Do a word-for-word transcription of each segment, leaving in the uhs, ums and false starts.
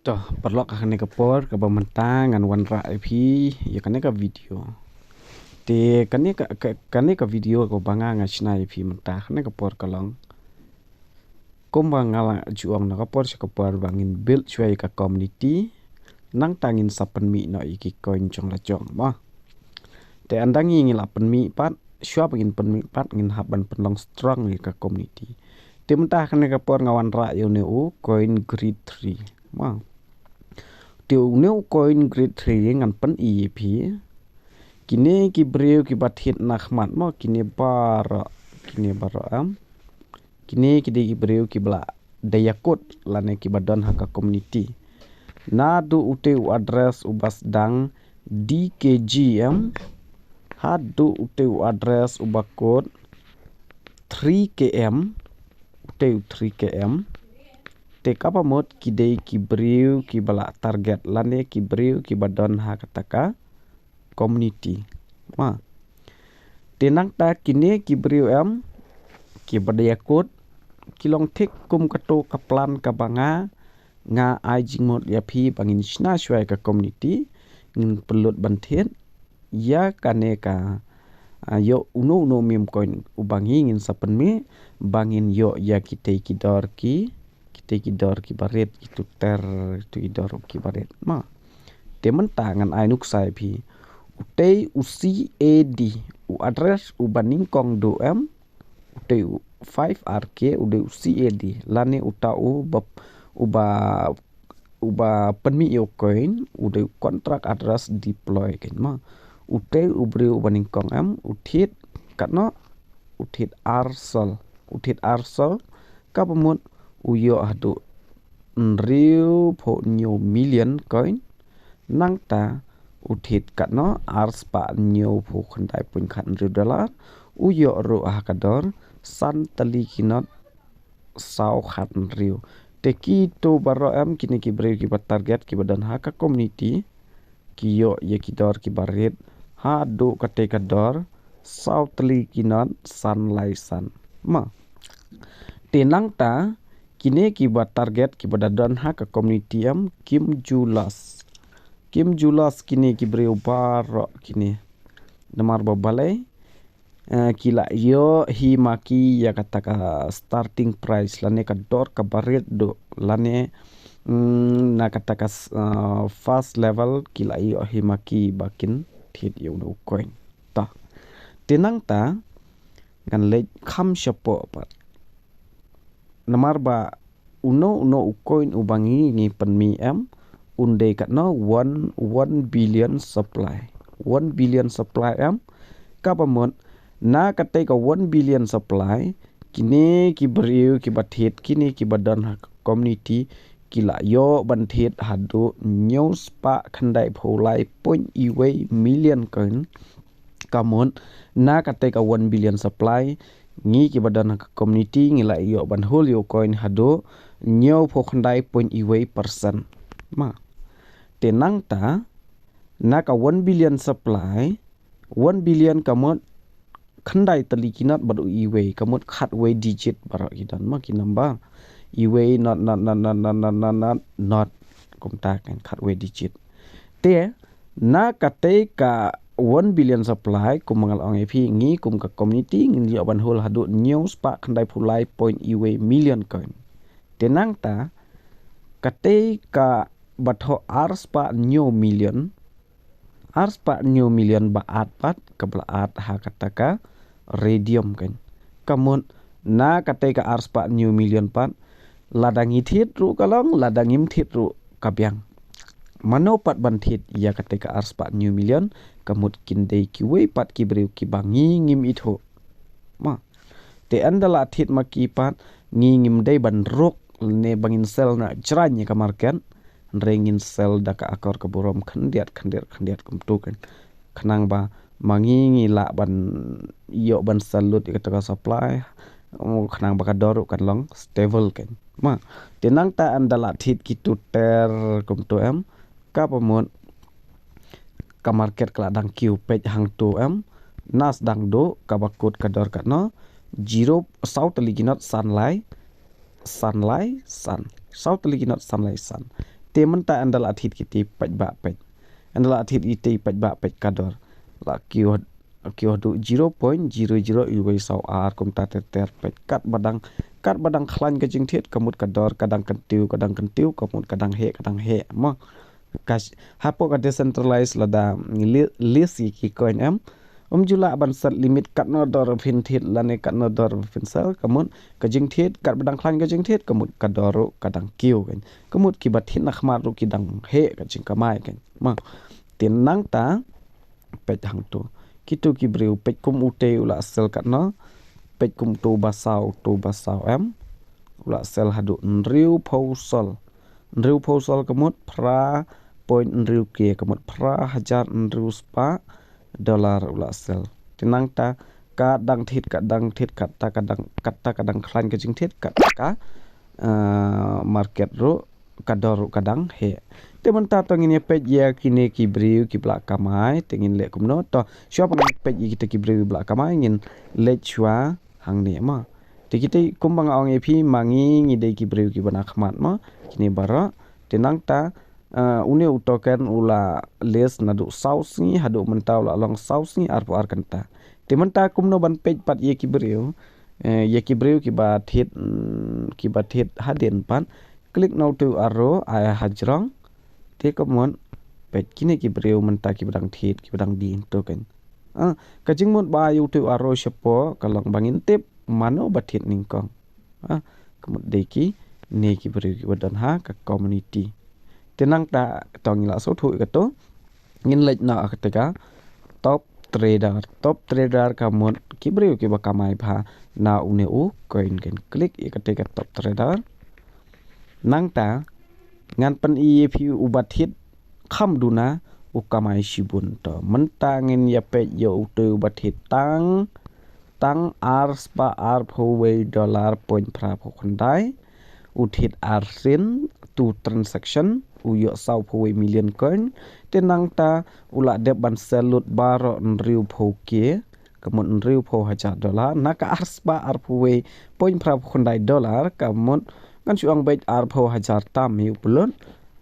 To, paralok, ha kane ka por kaba mynta ngan wanrah ïa phi ïa kane ka video. Te kane ka, ka, kane ka video kaba nga nga shna ïa phi mynta ha kane ka por ka long, kumba nga la ju ong na ka por sha ka por, ba ngin build shuwa ïa ka community, nangta ngin sa pynmih noh ïa ki coin jong la jong, mo. Te ynda ngi, ngi la pynmih pat, shuwa ba ngin pynmih pat, ngin hap ban pynlong strong ïa ka community. Te mynta ha kane ka por nga wanrah ïa une u coin Greed three, mo. Te une u coin Greed three ngan pyni ïa phi. Kine ki briew kiba thied na khmat, mo, kine baroh, kine baroh, em. Kine ki dei ki briew kiba la da ïakut lane kiba don ha ka community. Naduh utei u address uba sdang D K G, em, haduh utei u address uba kut three K M, utei u three K M. Te kaba mut ki dei ki briew kiba la target lane ki briew kiba don ha kata ka community, mo. Te nangta kine ki briew, em, kiba da ïakut, ki long thik kum kato ka plan kaba nga, nga ai jingmut ïa phi ba ngin shna shuwa ïa ka community, ngin pynlut ban thied ïa kane ka, ah, ïoh uno uno meme coin uba ngi ngin sa pynmih, ba ngin ïoh ïa kitei ki dor ki, kitei ki dor kiba rit, kito ter, kito ki dor kiba rit, mo. Te mynta ngan ai nuksa ïa phi. Utei u C A D, u address uba nyngkong duh, em, utei u five R K, u dei u C A D, lane uta uba, uba, uba pynmih ïa u coin, u dei u contract address deploy, kane, mo. Utei u briew uba nyngkong, em, u thied katno, u thied ar sol, u thied ar sol, kaba mut u ïoh haduh hynriew phew hynñiew million coin. Nangta u thied katno, ar spah hynñiew phew khyndai point khat hynriew dollar, u ïoh ruh ha ka dor san tylli ki not saw khat hynriew. Te kito baroh, em, kine ki briew kiba target kiba don ha ka community, ki ïoh ïa ki dor kiba rit haduh katei ka dor saw tylli ki not san lai san, mo. Te nangta kine kiba target kiba da don ha ka community, em, kim ju loss. Kim ju loss kine ki briew baroh kine. Namar ba balei, eh, ki la ïoh hi ma ki ïa kata ka starting price lane ka dor kaba rit duh lane, mm, na kata ka s-, eh, first level ki la ïoh hi ma ki ba kin thied ïa une u coin. Ta. Te nangta ngan leit kham shapoh pat. Namar ba uno uno u coin uba ngi ngi pynmih, em, un dei katno, one, one billion supply. One billion supply, em, kaba mut na katei ka one billion supply, kine ki briew kiba thied, kine kiba don ha ka community, ki la ïoh ban thied haduh hynñiew spah khyndai phew lai point iwei million coin. Ka mut na katei ka one billion supply, ngi kiba don ha ka community ngi la ïoh ban hold ïa u coin haduh hynñiew phew khyndai point iwei percent, mo. Te nangta na ka one billion supply, one billion ka mut khyndai tylli ki not bad u iwei, ka mut khatwei digit baroh ki don, mo, ki number. Iwei not, not, not. Kumta kan, khatwei digit. Te na katei ka one billion supply, kum nga la ong ïa phi, ngi kum ka community ngin ïoh ban hold haduh hynñiew spah khyndai phew lai point iwei million coin. Te nangta katei kaba thoh ar spah hynñiew million, ar spah hynñiew million ba add pat, kaba la add ha kata ka Raydium, kan. Ka mut na katei ka ar spah hynñiew million pat, lada ngi thied ruh ka long, lada ngim thied ruh ka biang. Mano pat ban thied ïa katei ka ar spah hynñiew million, ka mut kin dei kiwei pat ki briew kiba ngi ngim ithuh, mo. Te ynda la thied ma ki pat, ngi ngim dei ban ruk ne ba ngin sell na jrang ïa ka market. Hynrei ngin sell da ka akor ka burom khyndiat, khyndiat, khyndiat kumto, kan. Khnang ba ma ngi ngi lah ban ïoh ban sell lut ïa kata ka supply, khnang ba ka dor ruh kan long stable, kan. Mo, te nangta ynda la thied kito ter kumto, em, kaba mut ka market ka la dang kiew peit hangto, em, na sdang duh kaba kut ka dor katno, zero, saw tylli ki not san lai, san lai san. Saw tylli ki not san lai san. Te mynta ynda la thied kiti paidbah peit. Ynda la thied kiti paidbah peit ka dor. La kiew, kiew haduh zero point zero zero iwei saw ar kumta ter ter peit. Katba dang, katba dang khlaiñ ka jingthied ka mut ka dor ka dang kyntiew, ka dang kyntiew, ka mut ka dang heh, ka dang heh. Mo. Ka sh-, hapoh ka decentralized lada li-, list ïa ki coin em. Um ju lah ban set limit katno dor phin thied lane katno dor phin sell, ka mut ka jingthied, katba dang khlaiñ ka jingthied, ka mut ka dor ruh ka dang kiew kan. Ka mut kiba thied na khmat ruh ki dang heh ka jingkamai kan. Mo. Te nangta, peit hangto. Kito ki briew, peit kum utei u la sell katno, peit kum uto uba saw, uto uba saw em. U la sell haduh hynriewphew sol. Hynriewphew sol ka mut phra point hynriew K, ka mut phra hajar hynriew spah dollar u la sell. Te nangta ka dang thied, ka dang thied, kata ka dang, kata ka dang khlaiñ ka jingthied, kata ka, eh, market ruh, ka dor ruh ka dang heh. Te mynta to ngin ïa peit ïa kine ki briew kiba la kamai, te ngin leh kumno to. Shuwa ba ngin peit ïa kita ki briew ba la kamai, ngin leit shuwa hangne mo. Te kita kumba nga ong ïa phi ma ngi ngi dei ki briew kiba na khmat mo. Kine baroh. Te nangta, eh, une u token u la list naduh saw sngi, haduh mynta u la long saw sngi arphew ar kynta. Te mynta kumno ban peit pat ïa ki briew, eh, ïa ki briew kiba thied, mm, kiba thied hadien pat, klik na uto u arrow, ai hajrong, te ka mut, peit kine ki briew mynta kiba dang thied, kiba dang die hangto kan. Ah, ka jingmut ba ai uto u arrow shapoh, ka long ba ngin tip, mano ba thied nyngkong. Ah, ka mut dei kine ki briew kiba don ha ka community. Te nangta to ngi la sngewthuh ïa kato. Ngin leit noh ha kata ka top trader. Top trader ka mut ki briew kiba kamai bha na une u coin kan. Klik ïa kata ka top trader. Nangta ngan pyni ïa phi uba thied kham duna u kamai shibun to. Mynta ngin ïa peit ïa uto uba thied tang, tang ar spah arphew wei dollar point phra phew khyndai. U thied ar sien, two transaction, u ïoh sawphew wei million coin. Te nangta u la dep ban sell lut baroh hynriewphew K, ka mut hynriewphew hajar dollar, na ka ar spah arphew wei point phra phew khyndai dollar, ka mut ngan shu ong beit arphew hajar tam ïa u pynlut.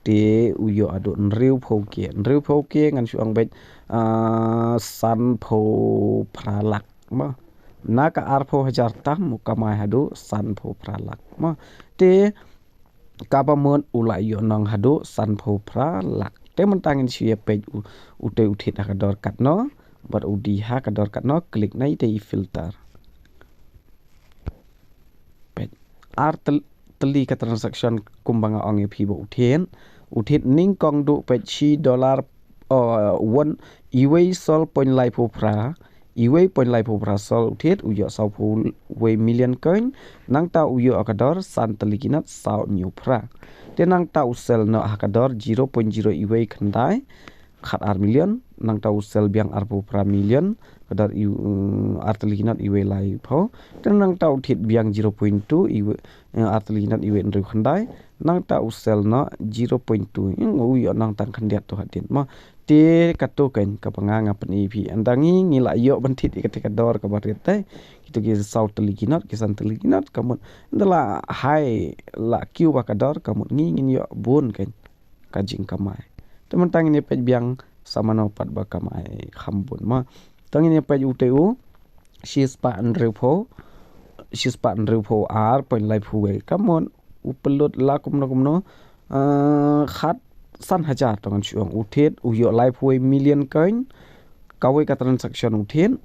Te u ïoh haduh hynriewphew K, hynriewphew K ngan shu ong beit, ah, sanphew phra lak. Mo. Na ka arphew hajar tam u kamai haduh sanphew phra lak. Mo. Te kaba mut u la ïoh nong haduh sanphew phra lak. Te mynta ngin shu ïa peit u, uto u thied ha ka dor katno, bad u die ha ka dor katno, klik na ita i filter. Peit. Ar tyl-, tylli ka transaction kumba nga ong ïa phi ba u thied. U thied nyngkong duh peit shi dollar, oh, won, iwei sol point laiphew phra, iwei point laiphew phra sol u thied, u ïoh sawphew wei million coin, nangta u ïoh ha ka dor san tylli ki not saw hynñiew phra. Te nangta u sell noh ha ka dor zero point zero iwei khyndai, khat ar million, nangta u sell biang arphew phra million, ka dor i, mm, ar tylli ki not iwei laiphew. Te nangta u thied biang zero point two, iwei, eh, ar tylli ki not iwei hynriew khyndai, nangta u sell noh zero point two, ïa u ïoh nang tang khyndiat tu hadien. Mo, te kato kan kaba nga nga pyni phi. Ynda ngi ngi la ïoh ban thied ïa kata ka dor kaba rit te. Kito ki saw tylli ki not, ki san tylli ki not, ka mut ynda la hai la kiew ba ka dor, ka mut ngi ngin ïoh bun kan ka jingkamai. Te mynta ngin ïa peit biang sa mano pat ba kamai kham bun. Mo, to ngin ïa peit uto u shispah hynriewphew, shispah hynriewphew ar point laiphew wei. Ka mut u pynlut la kumno kumno, eh, khat san hajar to ngan shu ong, u thied, u ïoh laiphew wei million coin, kawei ka transaction u thied,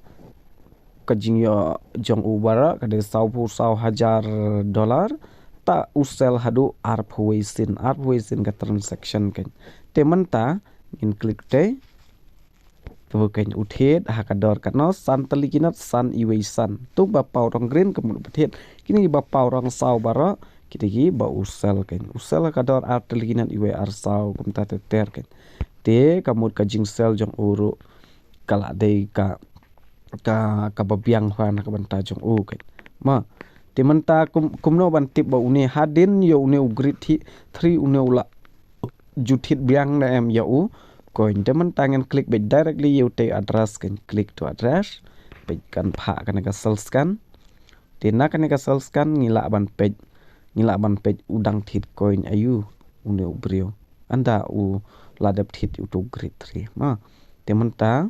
ka jingïoh jong u baroh ka dei sawphew saw hajar dollar, ta u sell haduh arphew wei sien, arphew wei sien ka transaction kan. Te mynta ngin klik te. Te kan u thied ha ka dor katno, san tylli ki not san iwei san. Tu ba paw rong green ka mut ba thied. Kine ki ba paw rong saw baroh, kita ki ba u sell kan. U sell ha ka dor ar tylli ki not iwei ar saw kumta ter ter kan. Te ka mut ka jingsell jong u ruh ka la dei ka, ka, kaba biang ha na ka bynta jong u kan. Mo, te mynta kum, kumno ban tip ba une hadien ïa une u grade thi-, three une u la ju thied biang ne em ïa u coin. Te mynta ngan klik beit directly ïa uto u address kan, klik to address. Beit kan phah kane ka sell scan. Te na kane ka sell scan ngi lah ban peit, ngi lah ban peit u dang thied coin aïu une u briew. Ynda u la dep thied uto u grade three ma. Te mynta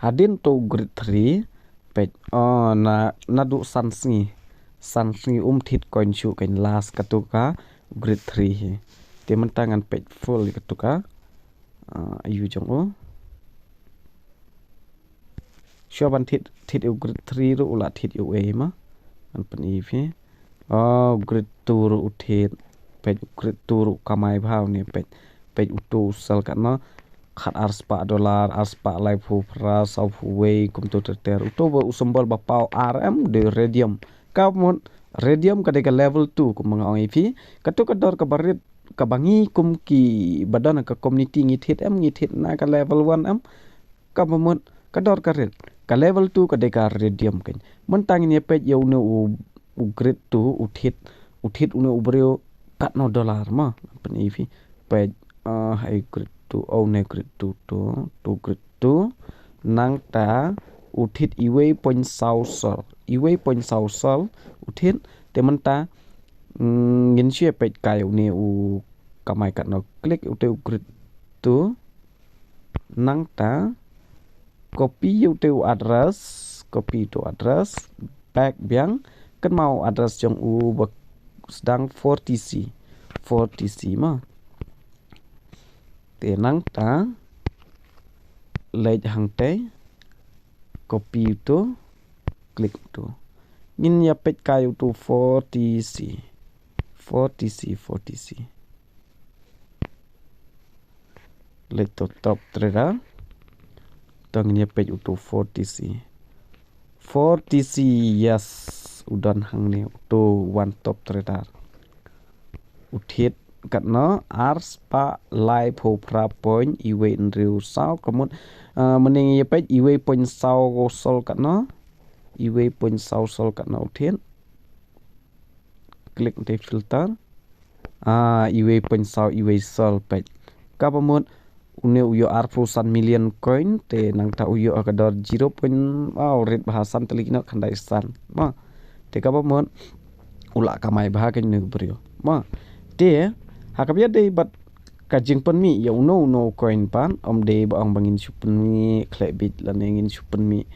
hadien uto u grade three, peit, oh, na, naduh san sngi. San sngi um thied coin shuh, kan last kato ka grade three hi. Te mynta ngan peit full kato ka, ah, aiu jong u. Shuwa ban thied, thied u grade three ruh u la thied u ei ma. Ngan pyni phi. Oh, grade two ruh u thied. Peit, grade two ruh kamai bha une, peit. Peit uto u sell katno. Khat ar spah dollar, ar spah laiphew phra, sawphew wei, kumto ter ter. Uto ba u symbol ba paw ar em, de radium. Ka mut radium ka dei ka level two, kumba nga ong ïa phi. Kato ka dor kaba rit, kaba ngi kum kiba don ha ka community ngi thied em, ngi thied na ka level one em. Kaba mut ka dor ka rit. Ka level two ka dei ka radium, kan. Mynta ngin ïa peit ïa une u, u grade two, u thied, u thied une u briew katno dollar ma. Pyni phi. Peit, ah, ha i grade two, oh, une grade two to, to grade two. Nangta u thied iwei point saw sol. Iwei point saw sol u thied. Te mynta, mm, ngin shu ïa peit kai une u kamai katno. Click uto u grade two. Nangta copy uto u address, copy uto u address, back biang, kynmaw u address jong u ba sdang forty C, forty C ma. Te nangta leit hangtei, copy uto, click uto. Ngin ïa peit kai uto forty C, forty C, forty C. Leit to top trader. To ngin ïa peit uto forty C. Forty C, yes, u don hangne uto one top trader. U thied katno, ar spah laiphew phra point iwei hynriew saw, ka mut, ah, mynne ngin ïa peit iwei point saw sol katno. Iwei point saw sol katno u thied. Click te filter. Ah, iwei point saw iwei sol, peit. Kaba mut une u ïoh arphew san million coin, te nangta u ïoh ha ka dor zero point, oh, rit bha, san tylli ki not khyndai san ma. Te kaba mut u la kamai bha, kan, une u briew ma. Te ha kaba ïadei bad ka jingpynmih ïa uno uno u coin pat, ym dei ba ong ba ngin shu pynmih khleh bit lane ngin shu pynmih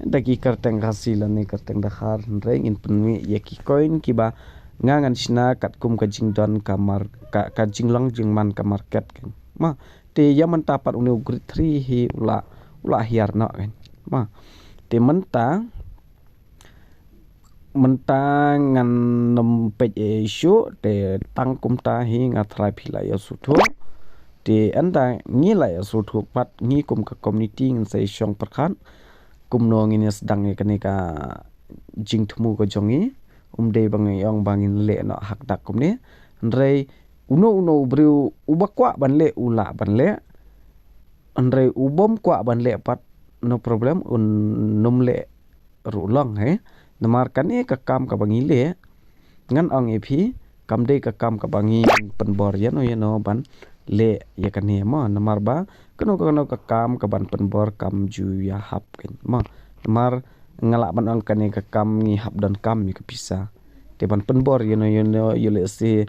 da ki kyrteng Khasi lane kyrteng Dkhar, hynrei ngin pynmih ïa ki coin kiba nga ngan shna katkum ka jingdon ka mar-, ka, ka jinglong jingman ka market, kan. Ma, te ïa mynta pat une u grade three hi u la, u la hiar noh, kan. Ma, te mynta mynta ngan nym peit ei shuh, te tang kumta hi nga tharai phi la ïa sngewthuh. Te ynda ngi la ïa sngewthuh pat, ngi kum ka community ngin sa ïa shong pyrkhat kumno ngin ïa sdang ïa kane ka jingthmu ka jong ngi. Ym dei ba ngi ong ba ngin leh noh ha kata kumne. Hynrei uno uno u briew uba kwah ban leh u lah ban leh. Hynrei u bym kwah ban leh pat, no problem, un nym leh ruh long, he. Namar kane ka kam kaba ngi leh, ngan ong ïa phi, kam dei ka kam kaba ngi pynbor ïano ïano ban leh ïa kane, mo. Namar ba kano kano ka kam kaban pynbor kam ju ïahap, kan, mo. Namar nga lah ban ong kane ka kam ngi hap donkam ïa ka pisa. Te ban pynbor ïano ïano, ïa lehse,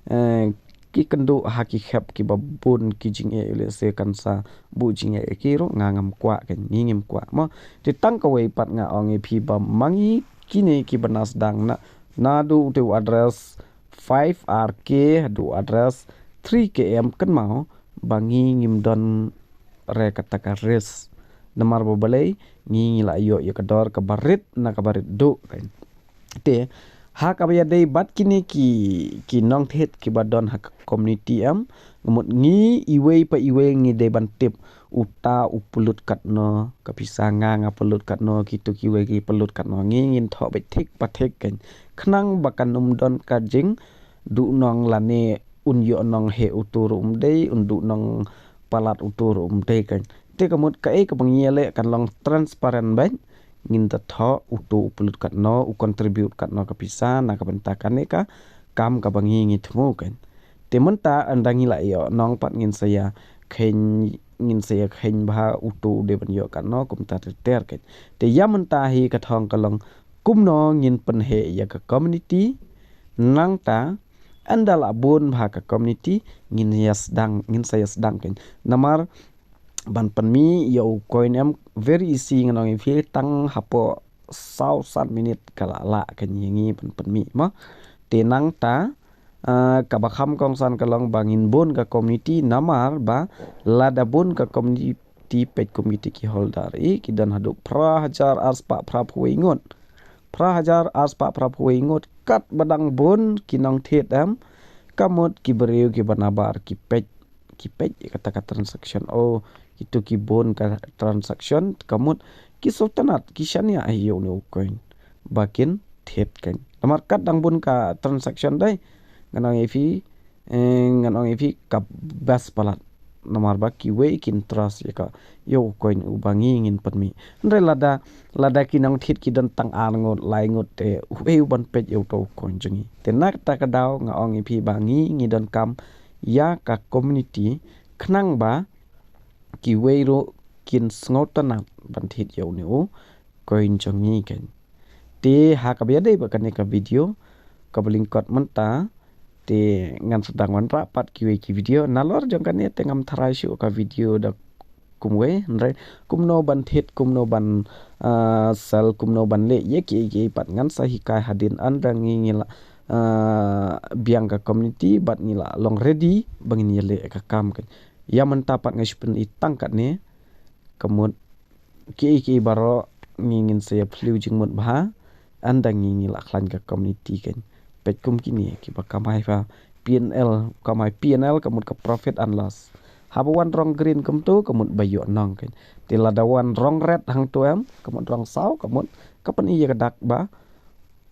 eh, ki kynduh ha ki khep kiba bun ki jingeh, ïa lehse kan sa buh jingeh ïa ki ruh, nga ngam kwah, kan, ngi ngim kwah, mo. Te tang kawei pat nga ong ïa phi ba ma ngi kine kiba na sdang na, naduh uto u address five R K haduh address three K M, kynmaw ba ngi ngim don re kata ka risk. Namar ba balei, ngi ngi la ïoh ïa ka dor kaba rit na kaba rit duh, kan. Te ha kaba ïadei bad kine ki, ki nongthied kiba don ha ka community, em, nga mut ngi iwei pa iwei ngi dei ban tip, uta u pynlut katno ka pisa, nga nga pynlut katno, kito kiwei ki pynlut katno, ngi ngin thoh beit thik pa thik, kan. Khnang ba kan ym don ka jingduh nong lane un ïoh nong heh uto ruh ym dei, un duh nong palat uto ruh ym dei, kan. Te ka mut kaei kaba ngi ïaleh kan long transparent beit. Ngin da thoh uto u pynlut katno, u contribute katno ka pisa na ka bynta kane ka kam kaba ngi ngi thmu, kan. Te mynta ynda ngi la ïoh nong pat ngin sa ïa kheiñ, ngin sa ïa kheiñ bha uto u dei ban ïoh katno, kumta ter ter, kan. Te ïa mynta hi ka thong ka long kumno ngin pynheh ïa ka community. Nangta Ynda la bun bha ka community, ngin ïa sdang, ngin sa ïa sdang keiñ. Namar ban pynmih ïa u coin em very easy, ngan ong ïa phi, tang hapoh saw san minit ka la lah keiñ ïa ngi ban pynmih mo. Te nangta, ah, kaba kham kongsan ka long ba ngin bun ka community, namar ba lada bun ka community, peit kum kiti ki holder, i ki don haduh phra hajar ar spah phra phew wei ngut. Phra hajar ar spah phra phew wei ngut, katba dang bun ki nongthied em, ka mut ki briew kiba nabar ki peit, ki peit ïa kata ka transaction. Oh, kito ki bun ka transaction, ka mut ki sngewtynnat, ki shaniah ïa une u coin ba kin thied keiñ. Namar kat dang bun ka transaction dei, ngan ong ïa phi, eh, ngan ong ïa phi ka best palat. Namar ba kiwei kin trust ïa ka, ïa u coin uba ngi ngin pynmih. Hynrei lada, lada ki nongthied ki don tang ar ngut, lai ngut te, uei uban peit ïa uto u coin jong ngi. Te na kata ka daw nga ong ïa phi ba ngi, ngi donkam ïa ka community, khnang ba kiwei ruh kin sngewtynnat ban thied ïa une u coin jong ngi keiñ. Te ha kaba ïadei bad kane ka video kaba lyngkot mynta, te ngan sdang wanrah pat kiwei ki video. Nalor jong kane te ngam tharai shuh ka video da kumwei, hynrei kumno ban thied, kumno ban, ah, sell, kumno ban leh ïa kiei kiei pat ngan sa hikai hadien, ynda ngi ngi la, ah, biang ka community bad ngi la long ready ba ngin ïaleh ka kam keiñ. Ïa mynta pat nga shu pyni tang katne, ka mut kiei kiei baroh ngi ngin sa ïa phylliew jingmut bha, ynda ngi ngi la khlaiñ ka community keiñ. Peit kum kine kiba kamai ha P and L, kamai P and L ka mut ka profit and loss. Haba wan rong green kumto ka mut ba ïoh nong keiñ. Te lada wan rong red hangto em, ka mut rong saw, ka mut ka pyni ïa ka dak ba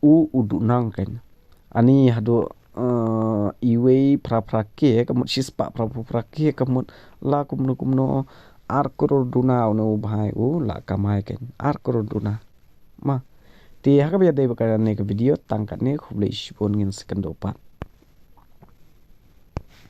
u, u duh nong keiñ. Ani haduh, eh, iwei phra phra K, ka mut shispah phra phra K, ka mut la kumno kumno ar klur duna une u bhai u la kamai keiñ. Ar klur duna. Ma. Te ha kaba ïadei bad kane ka video tang katne, khublei shibun, ngin sa ïakynduh pat.